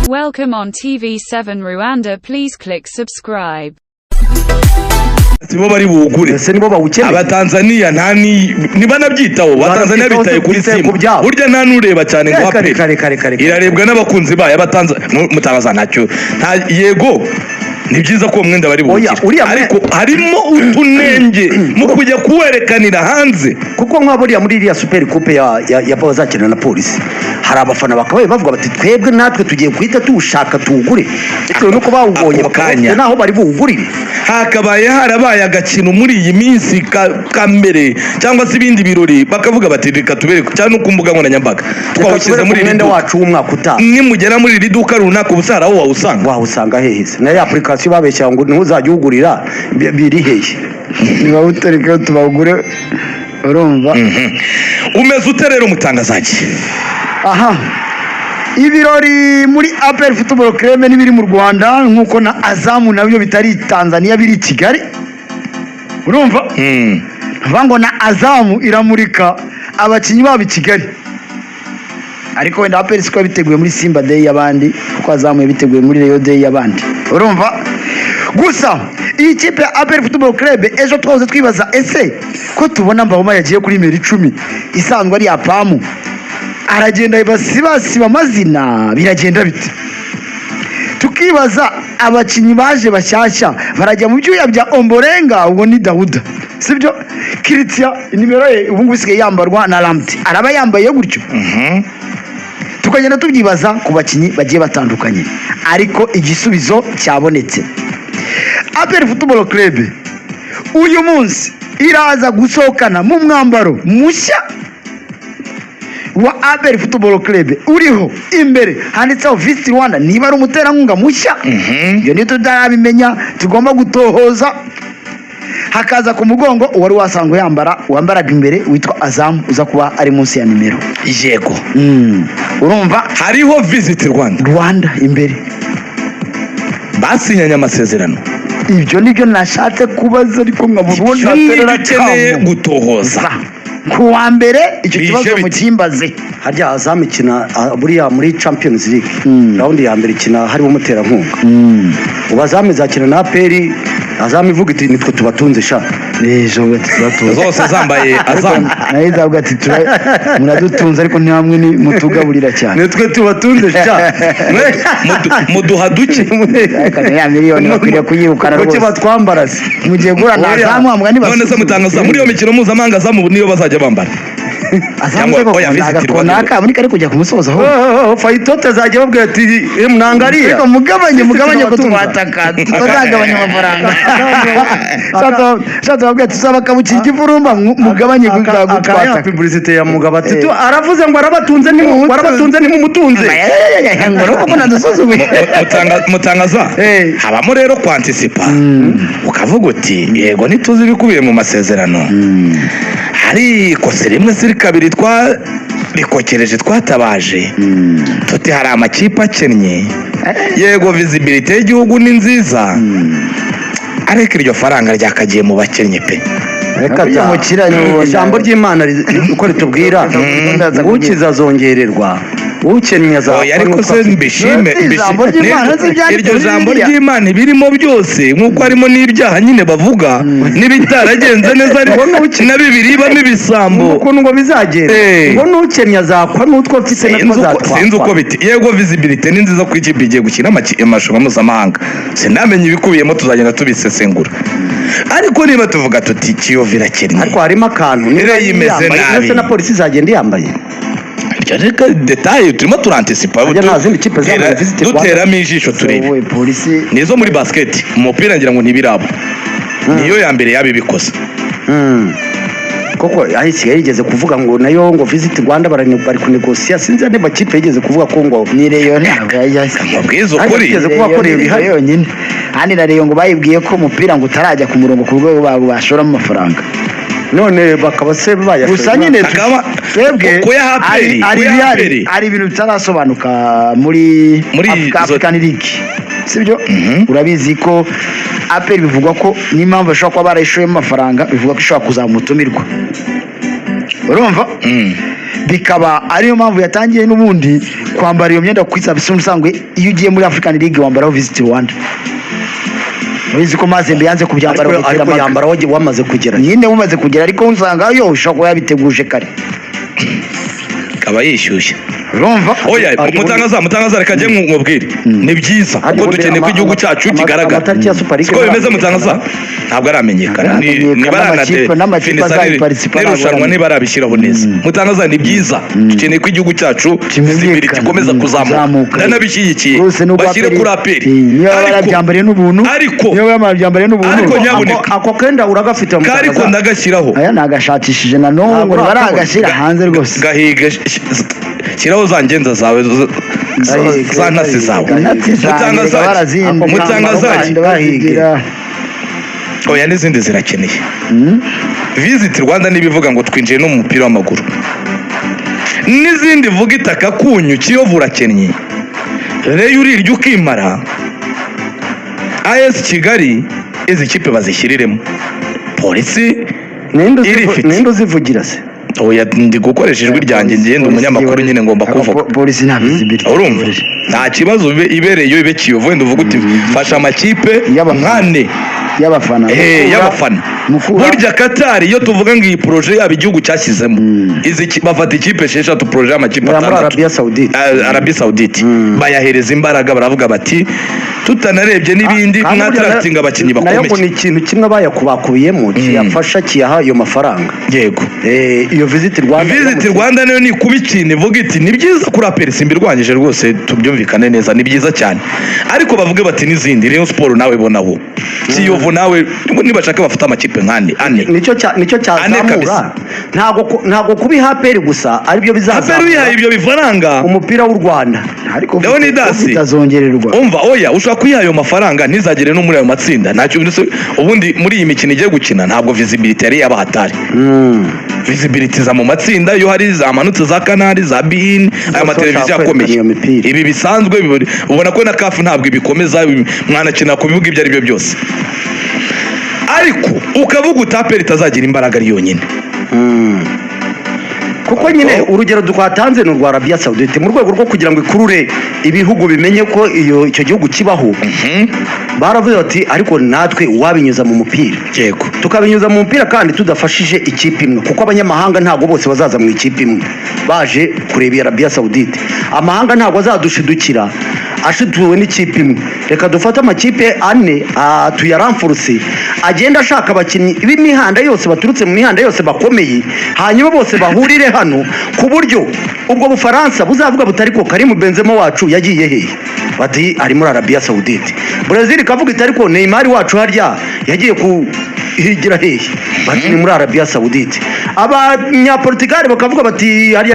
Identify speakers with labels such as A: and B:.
A: Welcome on TV7 Rwanda. Please click subscribe.
B: Sibo bari buwugure.
C: Ese nibo bawukeneye?
B: Abatanzaniya nta ni ntibanabyitaho. Abatanzaniya
C: Barabyitaho,
B: bitaye kuri
C: bitaye ku
B: Simba.
C: byabo.
B: Burya nta n'ureba cyane ngo
C: Reka,
B: APR
C: reka, reka, reka, reka.
B: irarebwa n'abakunzi bayo. Abatanza mutangaza ntacyo nta. Yego, ni byiza ko uwo mwenda bari
C: Oya,
B: buwukire,
C: uriya
B: ariko harimo utunenge mu kujya kuwerekanira hanze.
C: Kuko nka buriya muri iriya Super Coupe ya bazakina na Polisi, hari abafana bakabaye bavuga bati: "Twebwe natwe tugiye guhita tuwushaka tuwugure," bitewe n'uko bawubonye,
B: Ako
C: bakaba
B: kanya.
C: bafite n'aho bari buwugurire.
B: Hakabaye harabaye agakino muri iyi minsi ka mbere cyangwa se ibindi birori, bakavuga bati: "Reka tubereke," cyangwa no ku mbuga nkoranyambaga,
C: "Reka
B: "Twawushyize
C: tubereke
B: muri iri
C: umwenda
B: duka."
C: wacu w'umwaka utaha.
B: Nimugera muri iri duka runaka, ubu se hari aho wawusanga?
C: Wawusanga hehe se? Na ya application babeshya ngo ntuzajya uwugurira biri hehe?
D: Ntibawutereke tubawugure, urumva?
B: Umeze ute rero, mutangazaji?
D: Aha, ibirori muri APR Football Club n'ibiri mu Rwanda, nk'uko na Azam nabyo bitari Tanzania, biri i Kigali, urumva? Bavuga ngo na Azam iramurika abakinnyi babo i Kigali, ariko wenda APR siko yabiteguye muri Simba Day y'abandi, kuko Azam yabiteguye muri Rayon Day y'abandi, urumva? Gusa iyi kipe ya APR Football Club, ejo twahoze twibaza: ese ko tubona Mbaoma yagiye kuri nimero 10 isanzwe ari apamu, aragenda basibasiba amazina, biragenda bite? Tukibaza abakinnyi baje bashyashya barajya mu byuya bya Omborenga, ubwo ni Dawuda, sibyo? Kiritsiya nimero ye ubu ngubu isigaye yambarwa na Ramti, araba yambaye gutyo. Tukagenda tubyibaza ku bakinnyi bagiye batandukanye, ariko igisubizo cyabonetse. APR Football Club uyu munsi iraza gusohokana mu mwambaro mushya wa APR Football Club, uriho imbere handitseho Visit Rwanda, niba ari umuterankunga mushya, ibyo niyo tutarabimenya, tugomba gutohoza. Hakaza ku mugongo uwari wasanzwe yambara, wambaraga imbere, witwa Azam, uza kuba ari munsi ya nimero. Urumva?
B: Hariho Visit Rwanda.
D: Rwanda imbere.
B: Basinyanye amasezerano?
D: Ibyo nibyo nashatse kubaza, ariko nkabura uwo
B: Ibyo nibyo
D: naterera
B: ukeneye
D: akamu.
B: gutohoza.
D: Ku wa mbere icyo
B: Bije
D: kibazo
B: bite?
D: mukimbaze.
C: Harya Azam ikina buriya muri Champions League round ya mbere, ikina harimo umuterankunga. Ubu Azam izakina na APR, Azam ivuga iti: "Nitwe tubatunze sha."
D: Ejo bati tubatunze.
B: Zose zambaye Azam.
D: Nayo izavuga ati: "Muradutunze, ariko ntamwe ni mutugaburira cyane."
C: "Nitwe tubatunze sha."
B: Muduha duke.
D: Ariko ya miliyoni bakwiriye kuyirukana
C: Kuki
D: rwose.
C: batwambara se?
D: Mugiye guhura na
C: Oya.
D: Azam wambwa.
B: None se mutangaza, muri iyo mikino mpuzamahanga Azam ubu niyo bazajya bambara?
D: Azam
B: Cyangwa
D: se
B: oya, Visit
D: agakona
B: Rwanda.
D: aka muri kari kujya ku musozo aho.
C: Oh, Fayitote azajya babwira ati: "Eh, mnangalia."
D: Ariko mugabanye, mugabanye ko
C: Tubatunza.
D: twataka tutazagabanya amafaranga. Shatse babwira ati: "Tuzabakabukira igifurumba, mugabanye
C: Akaya
D: gutwataka."
C: Publicité ya mugabo ati
D: Eh.
C: Aravuze ngo arabatunze, ntimu arabatunze, ntimumutunze."
D: Ngo nuko ko nadusuzuguye.
B: Mutangaza,
D: Eh.
B: habamo rero kwantisipa, ukavuga uti: "Yego, ntituzi ibikubiye mu masezerano, ariko si rimwe si kabiri twarikokereje, twatabaje tuti hari amakipe akennye. Yego, visibilité y'igihugu ni nziza, ariko iryo faranga ryakagiye mu bakennye pe."
C: Reka
D: Burya
C: ta.
D: mukira ni ubona.
C: Ijambo ry'Imana uko ritubwira, ukiza azongererwa, ukennye azapfa.
B: Oya, ariko se mbishime.
D: Ijambo ry'Imana si ibyanditse
B: Iryo
D: muri
B: jambo
D: Bibiliya.
B: ry'Imana ibirimo byose, nk'uko harimo n'ibyaha nyine bavuga n'ibitaragenze neza, ariko na Bibiri ibamo ibisambo.
C: Ukuntu ngo bizagenda,
B: Eh.
C: ngo n'ukennye azakwa n'utwo afise natwo
B: Sinzi uko
C: azatwakwa.
B: biti. Yego, visibilité ni nziza ko ikipe igiye gukina amarushanwa mpuzamahanga, sinamenya ibikubiyemo, tuzagenda tubisesengura, ariko niba tuvuga tuti Kiyovu irakennye,
C: Ariko harimo akantu niba
B: Rero imeze
C: yambaye,
B: nabi.
C: ndetse na Polisi izagenda yambaye.
B: Ibyo reka détails turimo turantisipa.
C: Harya nta zindi kipe zambaye Visit Rwanda?
B: Duteramo ijisho turebe.
D: Wowe Polisi.
B: Nizo muri basket, umupira ngira ngo ntibiraba, niyo ya mbere yaba ibikoze.
C: Koko aho Kigali yigeze kuvuga ngo nayo ngo Visit Rwanda bari kunegosiya, sinzi andi makipe yigeze kuvuga ko ngo
D: Ni Rayon ntabwo yajya.
B: Mubwiza
C: Ariko
B: ukuri.
C: tugeze kuvuga ko Rayon ihari.
D: Yonyine kandi na Rayon ngo bayibwiye ko umupira ngo utarajya ku murongo ku rwego babo bashoramo amafaranga.
C: None bakaba se bayashoye?
D: Gusa nyine twebwe
B: Kuyaha APR,
D: hari
B: kuyaha APR.
D: hari ibintu bitarasobanuka muri
B: Muri
D: African League, sibyo? Urabizi ko APR bivugwa ko n'impamvu bashobora kuba barayishoyemo amafaranga, bivugwa ko ishobora kuzamutumirwa, urumva? Bikaba ariyo mpamvu yatangiye n'ubundi kwambara iyo myenda, kuko usanzwe iyo ugiye muri African League wambaraho Visit Rwanda. Urabizi ko Mazembe yanze kubyambara,
C: ariko
D: bagitera
C: ariko
D: amaka.
C: Yambara wamaze kugera.
D: Nyine umaze kugera, ariko usanga yo ushobora kuba yabiteguje kare.
B: Akaba yishyushye.
D: Urumva?
B: Oya.
C: Ariko
B: Mutangaza, mutangaza, reka njye mubwire, ni byiza
C: Ariko
B: kuko
C: ubundi
B: dukeneye ko igihugu cyacu kigaragara.
C: Amatariki ya Super League
B: Siko bimeze?
C: ntaramenyekana.
B: Mutangaza, ntabwo aramenyekana.
D: Ntaramenyekana, n'amakipe azayiparticipa ntabwo
B: n'irushanwa
D: aramenyekana.
B: Ntibarabishyiraho neza. Mutangaza, ni byiza, dukeneye ko igihugu cyacu
D: Kimenyekana.
B: visibility ikomeza kuzamuka.
D: Kuzamuka.
B: Ndanabishyigikiye.
D: Rwose nubwo
B: Bashyire kuri APR.
D: Niyo baba barabyambariye n'ubuntu,
B: ariko
D: niyo baba barabyambariye n'ubuntu.
B: Ariko nyabuneka.
C: Ako kenda uragafite?
B: Kariko
C: Mutangaza.
B: ndagashyiraho.
D: Aya nagashakishije na n'ubu ngo
C: Ntabwo
D: baragashyira hanze rwose.
B: Gahiga, shyiraho za ngenza zawe,
C: Gahiga,
B: za ntasi zawe.
D: Inatsi zanjye
B: Mutangazaji.
D: barazinda.
B: Mutangazaji.
D: Bahigira.
B: Oya, n'izindi zirakeneye. Visit Rwanda niba ivuga ngo twinjiye no mu mupira w'amaguru, n'izindi vuga itaka kunyu, Kiyovu urakennye, Reyo urirya ukimara, AS Kigali, izi kipe bazishyiriremo Polisi
C: Ninde
B: irifite.
C: Ninde uzivugira se?
B: Oya, ndi gukoresha ijwi ryanjye, ngenda umunyamakuru nyine ngomba kuvuga.
D: Polisi nta visibility.
B: Urumva nta kibazo, ibereyo ibe Kiyovu, wenda uvuga uti fasha amakipe
D: Y'abafana.
B: nkane
D: Y'abafana.
B: Y'abafana.
D: Mukura.
B: Burya Katari, iyo tuvuga ngo iyi projet yaba igihugu cyashyizemo izi bafata ikipe esheshatu, projet y'amakipe
C: Muri
B: atandatu.
C: Arabia Saudite.
B: Arabie Saoudite bayahereza imbaraga, baravuga bati tutanarebye n'ibindi,
C: Kandi burya
B: mwataratinga abakinnyi
C: nayo ngo ni
B: bakomeye.
C: ikintu kimwe bayakubakubiyemo kiyafasha, kiyaha ayo mafaranga. Iyo Visit Rwanda
B: Visit Rwanda nayo ni kuba ikintu ivuga iti ni byiza kuri APR, simbirwanyije rwose, tubyumvikane neza, ni byiza cyane, ariko bavuge bati n'izindi, Rayon Sport nawe bonaho, Kiyovu nawe, nibashaka bafate amakipe nk'ane ane.
C: Nicyo
B: Ane
C: cyazamura.
B: Kabisa.
C: Ntabwo kubiha APR gusa aribyo
B: APR
C: bizazamura
B: uyihaye ibyo bifaranga
C: umupira w'u Rwanda.
D: Ariko
B: Leonidas.
D: bitazongererwa.
B: Umva, oya, ushobora kuyiha ayo mafaranga ntizagere no muri ayo matsinda, ntacyo ubundi muri iyi mikino igiye gukina ntabwo visibility yari yabahatari. Visibility za mu matsinda iyo hari zamanutse za Canal, za beIN, aya mateleviziyo
C: bashaka
B: akomeye.
C: kwerekana iyo mipira.
B: Ibi bisanzwe ubona ko na CAF ntabwo ibikomeza, mwanakina ku bibuga ibyo ari byo byose, ariko ukavuga uti APR itazagira imbaraga ari yonyine.
C: Kuko nyine urugero twatanze ni urwa Arabia Saudite, mu rwego rwo kugira ngo ikurure ibihugu bimenye ko iyo icyo gihugu kibaho, baravuze bati ariko natwe uwabinyuza mu mupira, tukabinyuza mu mupira kandi tudafashije ikipe imwe, kuko abanyamahanga ntabwo bose bazaza mu ikipe imwe baje kureba iyi Arabia Saudite. Amahanga ntabwo azadushidukira ashituwe n'ikipe imwe. Reka dufate amakipe ane, tuyaramfuruse, agenda ashaka abakinnyi b'imihanda yose, baturutse mu mihanda yose bakomeye, hanyuma bose bahurire hano, ku buryo ubwo Bufaransa buzavuga butari ko Karim Benzema wacu yagiye hehe? Bati ari muri Arabia Saudite. Brazil ikavuga iti ariko Neymar wacu harya yagiye kuhigira hehe? Bati ni muri Arabia Saudite. Abanyaportugal bakavuga bati harya